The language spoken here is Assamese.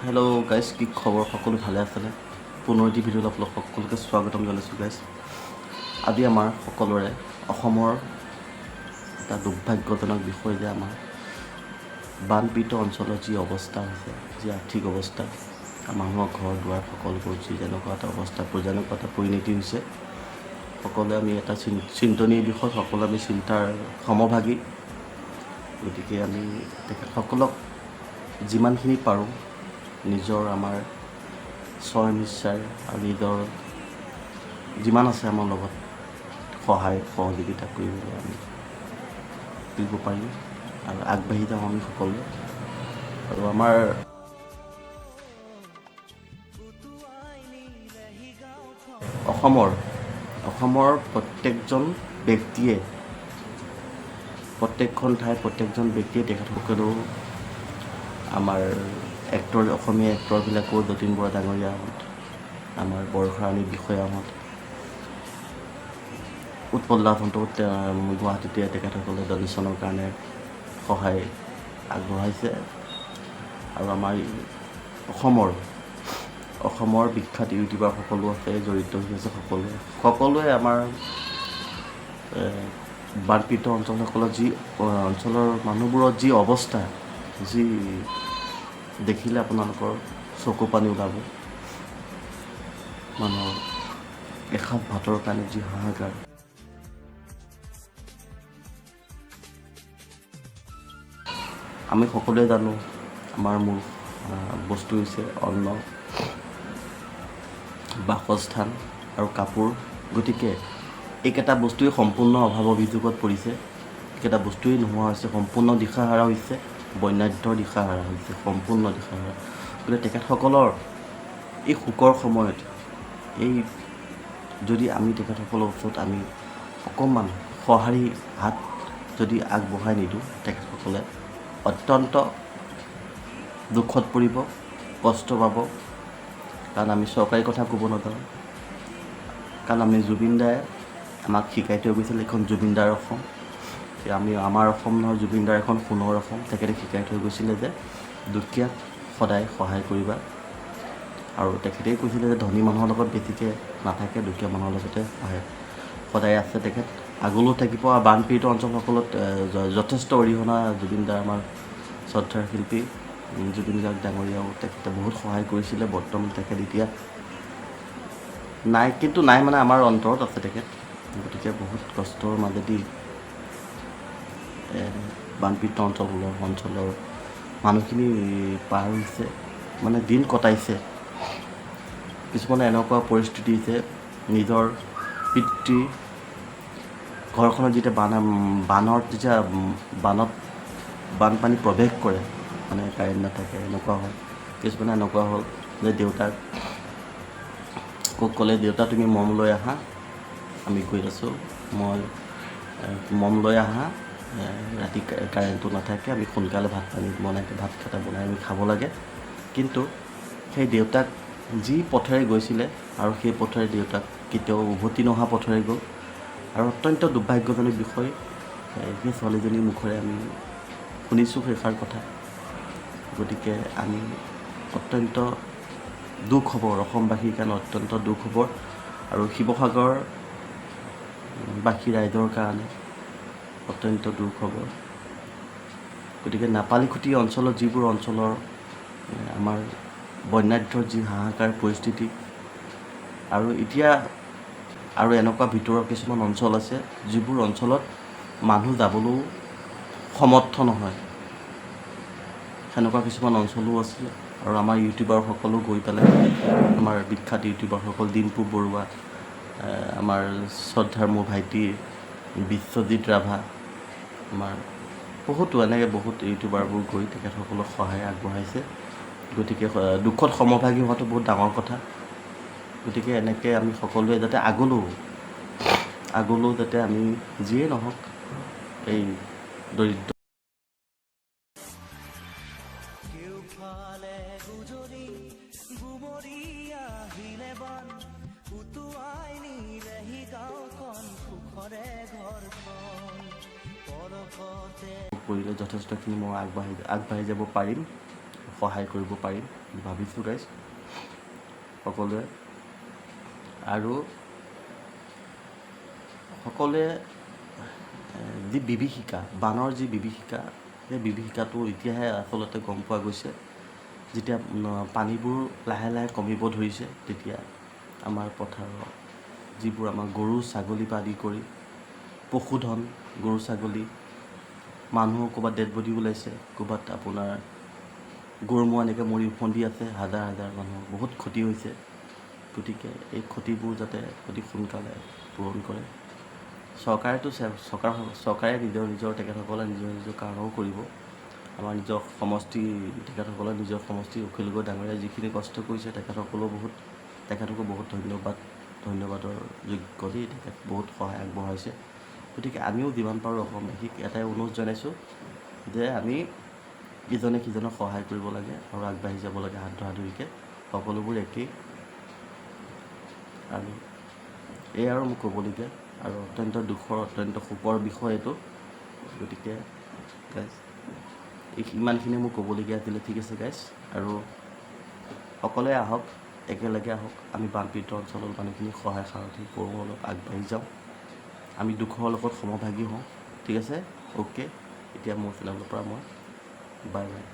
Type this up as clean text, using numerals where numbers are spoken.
হেল্ল' গাইজ, কি খবৰ? সকলো ভালে আছেনে? পুনৰ এটি ভিডিঅ'ত আপোনালোক সকলোকে স্বাগতম জনাইছোঁ। গাইজ, আজি আমাৰ সকলোৰে অসমৰ এটা দুৰ্ভাগ্যজনক বিষয় যে আমাৰ বানপীড়িত অঞ্চলৰ যি অৱস্থা হৈছে, যি আৰ্থিক অৱস্থা, মানুহৰ ঘৰ দুৱাৰ সকলোবোৰ যি যেনেকুৱা এটা অৱস্থা, যেনেকুৱা এটা পৰিণতি হৈছে, সকলোৱে আমি এটা চিন্তনীয় বিষয়, সকলোৱে আমি চিন্তাৰ সমভাগী। গতিকে আমি তেখেতসকলক যিমানখিনি পাৰোঁ নিজৰ আমাৰ স্বনিশ্চাৰে আৰু নিজৰ যিমান আছে আমাৰ লগত সহায় সহযোগিতা কৰিবলৈ আমি কৰিব পাৰিম আৰু আগবাঢ়ি যাওঁ আমি সকলোৱে। আৰু আমাৰ অসমৰ প্ৰত্যেকজন ব্যক্তিয়ে, প্ৰত্যেকখন ঠাইৰ প্ৰত্যেকজন ব্যক্তিয়ে, তেখেতসকলেও, আমাৰ এক্টৰ, অসমীয়া এক্টৰবিলাকো, যতীন বৰা ডাঙৰীয়াহঁত, আমাৰ বৰষাৰাণী বিষয়াহঁত, উৎপল দাসহঁতো গুৱাহাটীতে তেখেতসকলে ডনেশ্যনৰ কাৰণে সহায় আগবঢ়াইছে। আৰু আমাৰ অসমৰ বিখ্যাত ইউটিউবাৰসকলো আছে, জড়িত হৈ আছে সকলোৱে। সকলোৱে আমাৰ বানপীড়িত অঞ্চলসকলৰ যি অঞ্চলৰ মানুহবোৰৰ যি অৱস্থা, যি দেখিলে আপোনালোকৰ চকু পানী ওলাব, মানুহৰ এসাঁজ ভাতৰ কাৰণে যি হাহাকাৰ। আমি সকলোৱে জানো আমাৰ মূল বস্তু হৈছে অন্ন, বাসস্থান আৰু কাপোৰ। গতিকে এইকেইটা বস্তুৱেই সম্পূৰ্ণ অভাৱ অভিযোগত পৰিছে, এইকেইটা বস্তুৱেই নোহোৱা হৈছে, সম্পূৰ্ণ দিশাহাৰা হৈছে, বন্যাৰ্তৰ দিশাহাৰা হৈছে, সম্পূৰ্ণ দিশাহাৰা। গতিকে তেখেতসকলৰ এই শোকৰ সময়ত এই যদি আমি তেখেতসকলৰ ওচৰত আমি অকণমান সঁহাৰি হাত যদি আগবঢ়াই নিদিওঁ, তেখেতসকলে অত্যন্ত দুখত পৰিব, কষ্ট পাব। কাৰণ আমি চৰকাৰী কথা ক'ব নাযাওঁ, কাৰণ আমি জুবিন দাই আমাক শিকাই থৈ গৈছিল, এইখন জুবিন দাৰ অসম, আমি আমাৰ অসম নহয়, জুবিন দাৰ এখন সোণৰ অসম। তেখেতে শিকাই থৈ গৈছিলে যে দুখীয়াক সদায় সহায় কৰিবা। আৰু তেখেতেই কৈছিলে যে ধনী মানুহৰ লগত বেছিকৈ নাথাকে, দুখীয়া মানুহৰ লগতে সহায় সদায় আছে, তেখেত আগলৈও থাকিব। আৰু বানপীড়িত অঞ্চলসকলত যথেষ্ট অৰিহণা জুবিন দাৰ, আমাৰ শ্ৰদ্ধাৰ শিল্পী জুবিন গাৰ্গ ডাঙৰীয়াও তেখেতে বহুত সহায় কৰিছিলে। বৰ্তমান তেখেত এতিয়া নাই, কিন্তু নাই মানে আমাৰ অন্তৰত আছে তেখেত। গতিকে বহুত কষ্টৰ মাজেদি বানপীড়িত অঞ্চলৰ মানুহখিনি পাৰ হৈছে, মানে দিন কটাইছে। কিছুমানে এনেকুৱা পৰিস্থিতি যে নিজৰ পিতৃ ঘৰখনত যেতিয়া বানত যেতিয়া বানত বানপানী প্ৰৱেশ কৰে, মানে কাৰেণ্ট নাথাকে, এনেকুৱা হয়। কিছুমানে এনেকুৱা হ'ল যে দেউতাক ক'লে, দেউতা তুমি মম লৈ আহা, আমি গৈ আছোঁ, মই মম লৈ আহা, ৰাতি কাৰেণ্টটো নাথাকে, আমি সোনকালে ভাত পানী বনাই, ভাতকেইটা বনাই আমি খাব লাগে। কিন্তু সেই দেউতাক যি পথেৰে গৈছিলে আৰু সেই পথেৰে দেউতাক কেতিয়াও উভতি নহা পথেৰে গ'ল। আৰু অত্যন্ত দুৰ্ভাগ্যজনক বিষয়, সেই ছোৱালীজনীৰ মুখেৰে আমি শুনিছোঁ সেইষাৰ কথা। গতিকে আমি অত্যন্ত দুখ খবৰ, অসমবাসীৰ কাৰণে অত্যন্ত দুখ খবৰ আৰু শিৱসাগৰবাসী ৰাইজৰ কাৰণে অত্যন্ত দুখ খবৰ। গতিকে নাপালীখুটি অঞ্চলত যিবোৰ অঞ্চলৰ আমাৰ বন্যাৰ্তৰ যি হাহাকাৰ পৰিস্থিতি, আৰু এতিয়া আৰু এনেকুৱা ভিতৰুৱা কিছুমান অঞ্চল আছে যিবোৰ অঞ্চলত মানুহ যাবলৈও সমৰ্থ নহয়, সেনেকুৱা কিছুমান অঞ্চলো আছিলে। আৰু আমাৰ ইউটিউবাৰসকলো গৈ পেলাই, আমাৰ বিখ্যাত ইউটিউবাৰসকল ডিম্পু বৰুৱা, আমাৰ শ্ৰদ্ধাৰ মোৰ ভাইটি বিশ্বজিৎ ৰাভা, আমাৰ বহুতো এনেকৈ বহুত ইউটিউবাৰবোৰ গৈ তেখেতসকলক সহায় আগবঢ়াইছে। গতিকে দুখত সমভাগী হোৱাটো বহুত ডাঙৰ কথা। গতিকে এনেকৈ আমি সকলোৱে যাতে আগলৈও যাতে আমি যিয়ে নহওক এই দৰিদ্ৰ কেউফালে গুজৰি গুমৰি আহিলে বান, উটুৱাই নিলেহি গাঁওখন, সুখৰে ঘৰখন পলকতে। কৰিলে যথেষ্টখিনি মই আগবাঢ়ি যাব পাৰিম। সহায় কৰিব পাৰিম বুলি ভাবিছোঁ গাইজ সকলোৱে। আৰু সকলোৱে যি বিভীষিকা, বানৰ যি বিভীষিকা, সেই বিভীষিকাটো এতিয়াহে আচলতে গম পোৱা গৈছে। যেতিয়া পানীবোৰ লাহে লাহে কমিব ধৰিছে, তেতিয়া আমাৰ পথাৰৰ যিবোৰ আমাৰ গৰু ছাগলী পৰা আদি কৰি পশুধন, গৰু ছাগলী, মানুহ, ক'ৰবাত ডেড বডি ওলাইছে, ক'ৰবাত আপোনাৰ গৰু ম'হ এনেকৈ মৰি উফন্দি আছে, হাজাৰ হাজাৰ মানুহ বহুত ক্ষতি হৈছে। গতিকে এই ক্ষতিবোৰ যাতে অতি সোনকালে পূৰণ কৰে চৰকাৰেতো, চৰকাৰে নিজৰ নিজৰ, তেখেতসকলে নিজৰ নিজৰ কাৰণেও কৰিব। আমাৰ নিজৰ সমষ্টি, তেখেতসকলে নিজৰ সমষ্টি, অখিল গগৈ ডাঙৰীয়াই যিখিনি কষ্ট কৰিছে, তেখেতসকলেও বহুত, তেখেতকো বহুত ধন্যবাদ, ধন্যবাদৰ যোগ্য দেই। তেখেত বহুত সহায় আগবঢ়াইছে। গতিকে আমিও যিমান পাৰোঁ অসমবাসীক এটাই অনুৰোধ জনাইছোঁ যে আমি ইজনে সিজনক সহায় কৰিব লাগে আৰু আগবাঢ়ি যাব লাগে হাত ধৰা ধৰিকৈ, সকলোবোৰ একেই। আৰু এই আৰু মোক ক'বলগীয়া আৰু অত্যন্ত দুখৰ, অত্যন্ত শোকৰ বিষয় এইটো। গতিকে গাইজ, এই ইমানখিনিয়ে মোৰ ক'বলগীয়া আছিলে। ঠিক আছে গাইজ, আৰু সকলোৱে আহক, একেলগে আহক, আমি বানপীড়িত অঞ্চলৰ মানুহখিনিক সহায় সাৰথি কৰোঁ, অলপ আগবাঢ়ি যাওঁ, আমি দুখৰ লগত সমভাগী হওঁ। ঠিক আছে, অ'কে। এতিয়া মোৰ চেনেলৰ পৰা মই বাই বাই।